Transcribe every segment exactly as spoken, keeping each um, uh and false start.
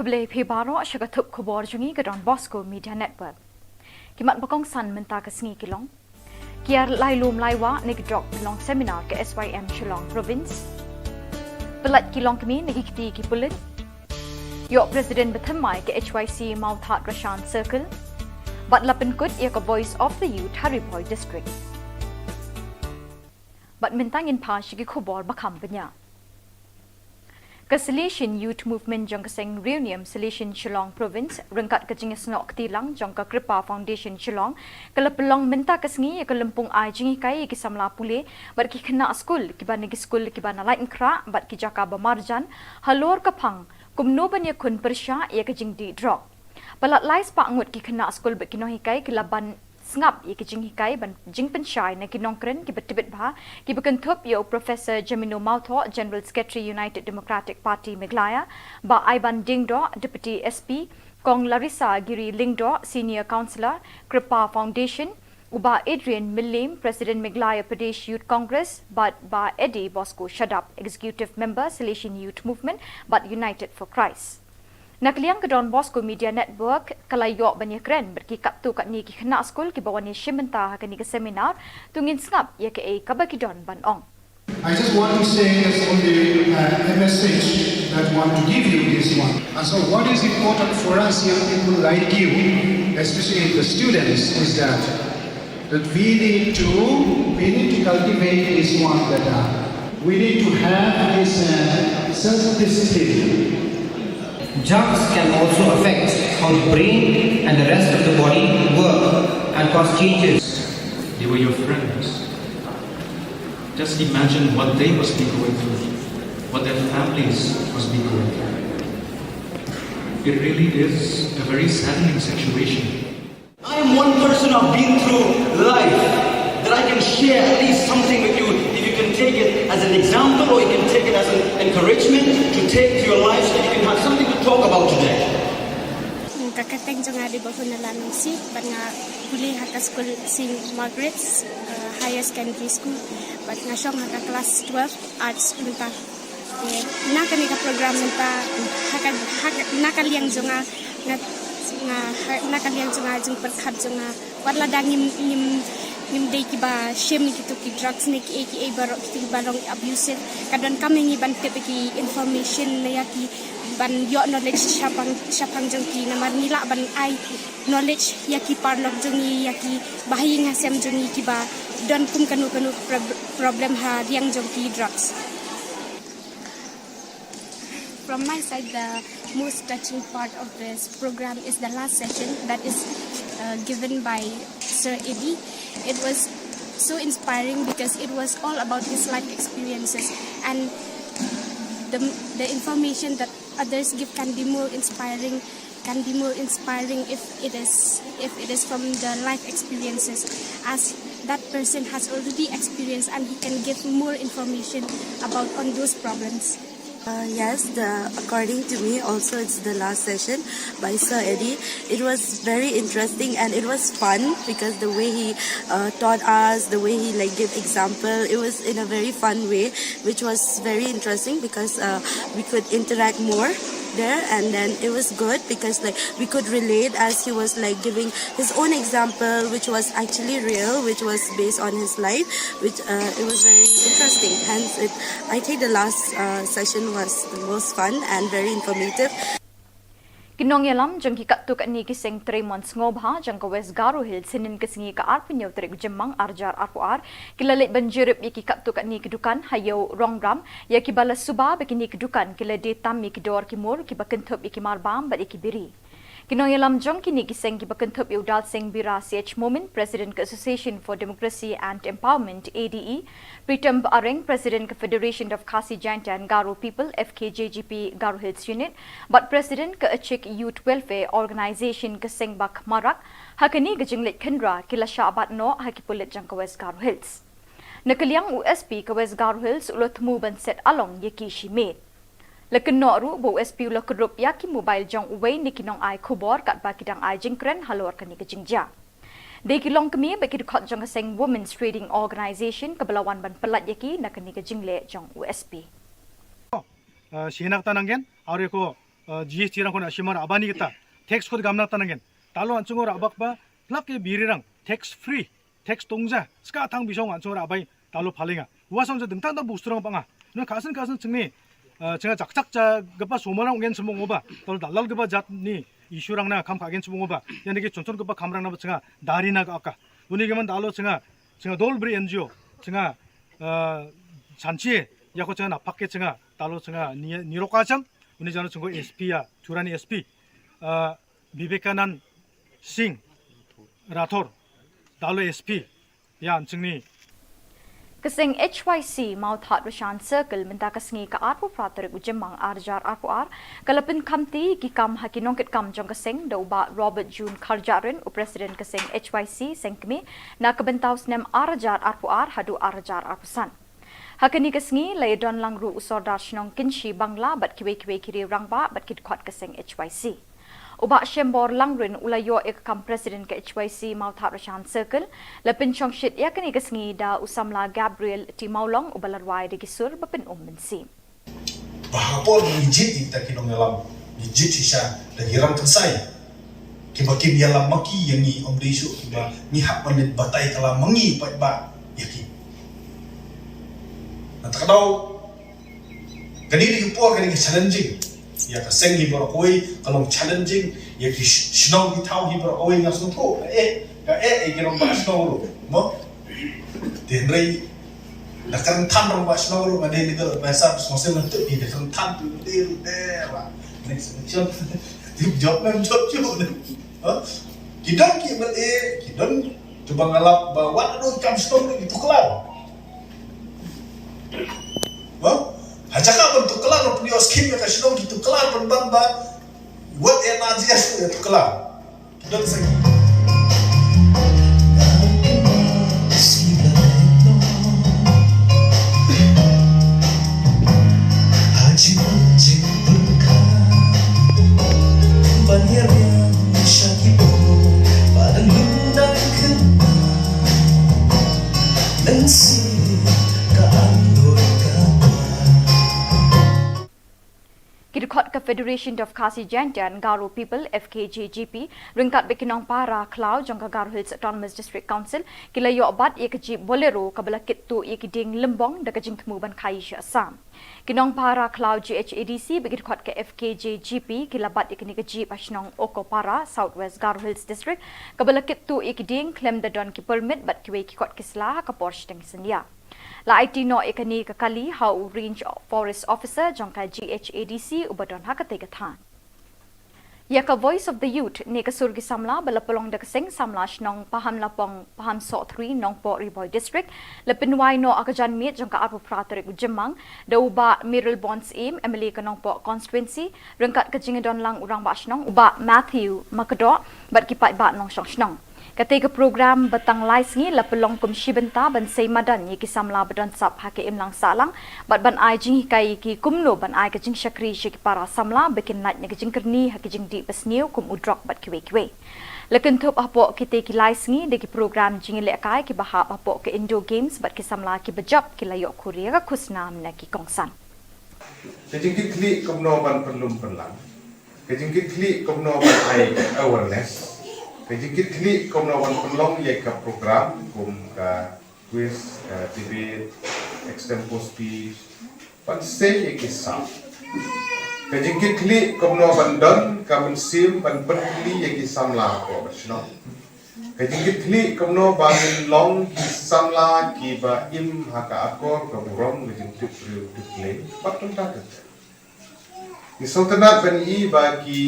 Khublei phi baroh sha ka thup khubor jong ngi ka Don Bosco Media Network. Ki mat ba kongsan mynta ka sngi ki long: Kiar lai lum lai wah ne ki drok long seminar ka S Y M Shillong Province. Pyllait ki longkmie na ki kti ki pulit. Ïoh President ba thymmai ka H Y C Mawthadraishan Circle. Bad la pynkut ïa ka Voice of the Youth ha Ri Bhoi District. Bad mynta ngin phai sha ki khubor ba kham bniah. Ka Salesian Youth Movement jong ka seng Riewniam Salesian Shillong Province ryngkat ka jingïasnoh kti lang jong ka Kripa Foundation Shillong ka la pynlong mynta ka sngi ïa ka lympung ai jinghikai ïa ki samla pule bad ki khynnah skul kiba na ki skul kiba na Laitumkhrah bad ki jaka ba marjan halor ka phang kumno ban ïakhun pyrshah ïa ka jingdih drok. Palat lai spah ngut ki khynnah skul bad ki nonghikai ki la ban sngap ïa ki jinghikai bad jingpynshai na ki nongkren kiba tbit bha kiba kynthup ïa u Professor Jamino Mawthoh, General Secretary, United Democratic Party Meghalaya, Bah Aiban Diengdoh, Deputy S P, Kong Larissa Giri Lyngdoh, Senior Counsellor, Kripa Foundation, u Bah Adrian Mylliem, President Meghalaya Pradesh Youth Congress, bad Bah Eddie Bosco Shadap, Executive Member, Salesian Youth Movement bad United for Christ. Na ka liang ka Don Bosco Media Network ka la ïoh ban ïakren bad ki katto katne ki khynnah skul kiba wan ïashim bynta ha kane ka seminar. To ngin sngap ïa kaei kaba ki don ban ong. I just want to say this only, uh, message that want to give you this one. And so what is important for us young people like you, especially the students, is that that we need to, we need to cultivate this one that, uh, we need to have this, uh, self-discipline. Drugs can also affect how the brain and the rest of the body work and cause changes. They were your friends. Just imagine what they must be going through, what their families must be going through. It really is a very saddening situation. I am one person who've been through life that I can share at least something with you. If you can take it as an example or you can take it as an encouragement to take to your life so that you can have something to talk about today. Ka kyrteng jong nga dei Bah Hunala Nongsi, bad nga pule ha ka skul Saint Margaret's, uh, Higher Secondary School, bad nga shong ha ka class twelve arts mynta. Na kane ka program mynta, ha ka, ha ka, na ka liang jong nga, nga, nga, ha, na ka liang jong nga, jingpyrkhat jong nga, wat lada ngim, ngim, ngim dei kiba shim ïa kito ki drugs ne kiei kiei baroh kito kiba long abusive, ka donkam ïa ngi ban tip ïa ki information ne ïa ki ban ïoh knowledge shaphang, shaphang jong ki, namar ngi lah ban ai knowledge ïa ki paralok jong ngi, ïa ki bahaïing hasem jong ngi kiba don kum kano kano prob-, problem ha liang jong ki drugs. From my side, the most touching part of this program is the last session that is, uh, given by Sir Eddie. It was so inspiring because it was all about his life experiences, and the, the information that others give can be more inspiring, can be more inspiring if it is, if it is from the life experiences, as that person has already experienced and he can give more information about on those problems. Uh, yes, the, according to me, also it's the last session by Sir Eddie. It was very interesting and it was fun because the way he, uh, taught us, the way he, like, gave example, it was in a very fun way, which was very interesting because, uh, we could interact more there, and then it was good because, like, we could relate as he was, like, giving his own example, which was actually real, which was based on his life, which, uh, it was very interesting. Hence, it, I think the last, uh, session was the most fun and very informative. Ki nongïalam jong ki katto katne ki seng trei mon sngewbha jong ka West Garo Hills, hynnin ka sngi ka arphew hynñiew tarik u Jymmang arhajar arphew ar, ki la leit ban jurip ïa ki katto katne ki dukan ha Ïew Rongbram, ïa kiba la suba ba kine ki dukan ki la die tam ïa ki dor ki mur kiba kynthup ïa ki marbam bad ïa ki biri. Ki nongïalam jong kine ki seng kiba kynthup ïa u Dalseng Bira C H Momin, President ka Association for Democracy and Empowerment, A D E, Pritam Areng, President ka Federation of Khasi Jaintia and Garo People, F K J G P Garo Hills Unit, bad President ka Achik Youth Welfare Organization ka Sengbak Marak, ha kane ka jingleit khynra ki la shah bat noh ha ki pulit jong ka West Garo Hills. Na ka liang u S P ka West Garo Hills u la thmu ban set along ïa ki shimet. La kynnoh ruh ba u S P u la kynrup ïa ki mobile jong uwei na ki nongai khubor katba ki dang ai jingkren halor kane ka jingjia. Dei ki longkmie bad ki dkhot jong ka seng Women's Trading Organization kaba la wan ban pyllait ïa ki na kane ka jingleh jong u S P. Uh, shi na kata nangkyn, aur ko eh, G S T rang khon ashimar abani kita. Tax khod gamna tanangen. Talo ansung ora abak ba, plak ke birirang, tax free, tax tongja, ska tang bisong ansung ora abai, talo palinga. Wasong ja dengtang ta bustrong banga. Na kasen kasen chingne, eh, chinga chak chak cha gapa somarang ngen semong oba, talo dalal gapa jat ni, isurang na kam kagen semong oba. Yang degi chonchon gapa kamrang na ba chinga, dari na ka aka. Uni geman talo chinga, chinga dol bri N G O, chinga, eh, sanchi, yako chinga na pakke chinga, talo chinga, ni, ni roka cham, uni jano chingo S P ya, Turani S P. Eh, Vivekanand Singh Rathore, talo S P, ya, ansingni. Ka seng H Y C Mawthadraishan Circle mynta ka sngi ka arphew phra tarik u Jymmang ar hajar arphew ar, ka la pynkhamti ki kam ha ki nongkitkam jong ka seng da u Bah Robert June Kharjahrin, u President ka seng H Y C seng kmie, na ka bynta u snem ar hajar arphew ar haduh ar hajar arphew san. Ha kane ka sngi la ïadon lang ruh u Sordar Shnong Kynshi Bangla bad kiwei kiwei ki riew rangbah bad ki dkhot ka seng H Y C. U Bah Shembor Langrin u la ïoh ïa ka kam President ka H Y C Mawthadraishan Circle, la pynshong shit ïa kane ka sngi da u samla Gabriel T Mawlong uba la rwai da ki sur ba pyn-um mynsiem. Ba ha por ngi jied ïa kita ki nongïalam, ngi jied shisha da ngi rangkynsai. Kiba kim ïalam ma ki ïa ngi, ym dei shuh kiba ngi hap ban leit batai kylla ma ngi paidbah ïa ki. Na kata ka daw, kane ka dei ka por, kane ka dei ka challenging ïa ka seng hi baroh kawei, ka long challenging ïa ki sh-, shnong ki thaw hi baroh kawei. Nga sngewthuh ka eh, ka eh ïa ki rangbah shnong ruh, mo? Te hynrei la kren than rangbah shnong ruh, nga dei legal advisor, sngewsih ngan tip hi, la kren than tu dei ruh dei la next election. Tip jop mem jop jop. Ha? Ki don ki M L A, ki don, tu ba nga lap ba wat haduh kam shnong ruh ki tuklar. Ha? Ha jaka ban tuklar, ban pynïoh skim ïa ka shnong ki tuklar, ban ban ba wat N R G S ruh ïa tuklar. Ki don sa ki. Ki dkhot ka Federation of Khasi Jaintia and Garo People, F K J G P, ryngkat bad ki nongpara khlaw jong ka Garo Hills Autonomous District Council, ki la ïoh bat ïa ka jeep Bolero kaba la kit tuh ïa ki dieng lymbong da ka jingthmu ban khaii sha Assam. Ki nongpara khlaw G H A D C bad ki dkhot ka F K J G P ki la bat ïa kane ka jeep ha shnong Okopara, South West Garo Hills District, kaba la kit tuh ïa ki dieng khlem da don ki permit bad kiwei ki kot ki sla ha ka por shiteng synñia. La aiti noh ïa kane ka kali ha u Range Forest Officer jong ka G H A D C uba don ha katei ka thaiñ. Ïa ka Voice of the Youth ne ka sur ki samla ba la pynlong da ka seng samla shnong Pahamlapong, Pahamsoh three, Nongpoh, Ri Bhoi District, la pynwai noh ha ka janmiet jong ka arphew phra tarik u Jymmang da u Bah Mayralborn Syiem, M L A ka Nongpoh Constituency, ryngkat ka jingïadon lang u Rangbah Shnong u Bah Matthew Makdoh bad ki paidbah nongshong shnong. Katei ka program ba tang lai sngi la pynlong kum shi bynta ban sei madan ïa ki samla ba don sap ha ka imlang sahlang bad ban ai jinghikai ïa ki kumno ban ai ka jingshakri sha ki para samla ba kin lait na ka jingkyrni ha ki jingdih basniew kum u drok bad kiwei kiwei. La kynthup hapoh kitei ki lai sngi da ki program jingïalehkai kiba hap hapoh ka Indo Games bad ki samla kiba jop ki la ïoh khur ïa ka khusnam na ki kongsan. Ka jingkitkhlieh kumno ban pynlum pynlang. Ka jingkitkhlieh kumno ban ai awareness. Ka jingkitkhlieh kumno ban pynlong ïa ka program kum ka quiz, ka debate, extempore speech, ban sei ïa ki sap. Ka jingkitkhlieh kumno ban don ka mynsiem ban pynkylli ïa ki samla hapoh ka shnong. Ka jingkitkhlieh kumno ban long ki samla kiba im ha ka akor ka burom, ka jingtip briew tip Blei bad kumta kumta. Ngi sngewtynnat ban ïohi ba ki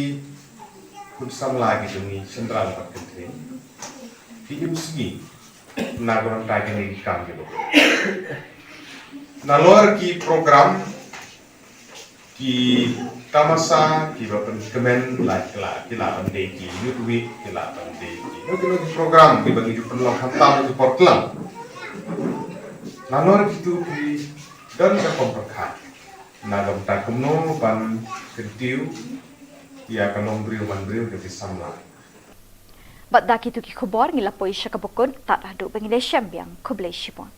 khun samla ki jong ngi shynrang bad kynthei ki im sngi na ka bynta kine ki kam kiba bun. Nalor ki program, ki tamasa kiba pynkmen, la ki la, ki la ban dei ki Youth Week, ki la ban dei ki, ki, ki program kiba ngi ju pynlong khamtam ha ki por klam. Nalor kitu ki don ka kam pyrkhat na ka bynta kumno ban kyntiew ïa ka longbriew manbriew da ki samla. Bad da kitu ki khubor ngi la poi sha kaba kut, tad haduh ba ngin ïashem biang, khublei shibun.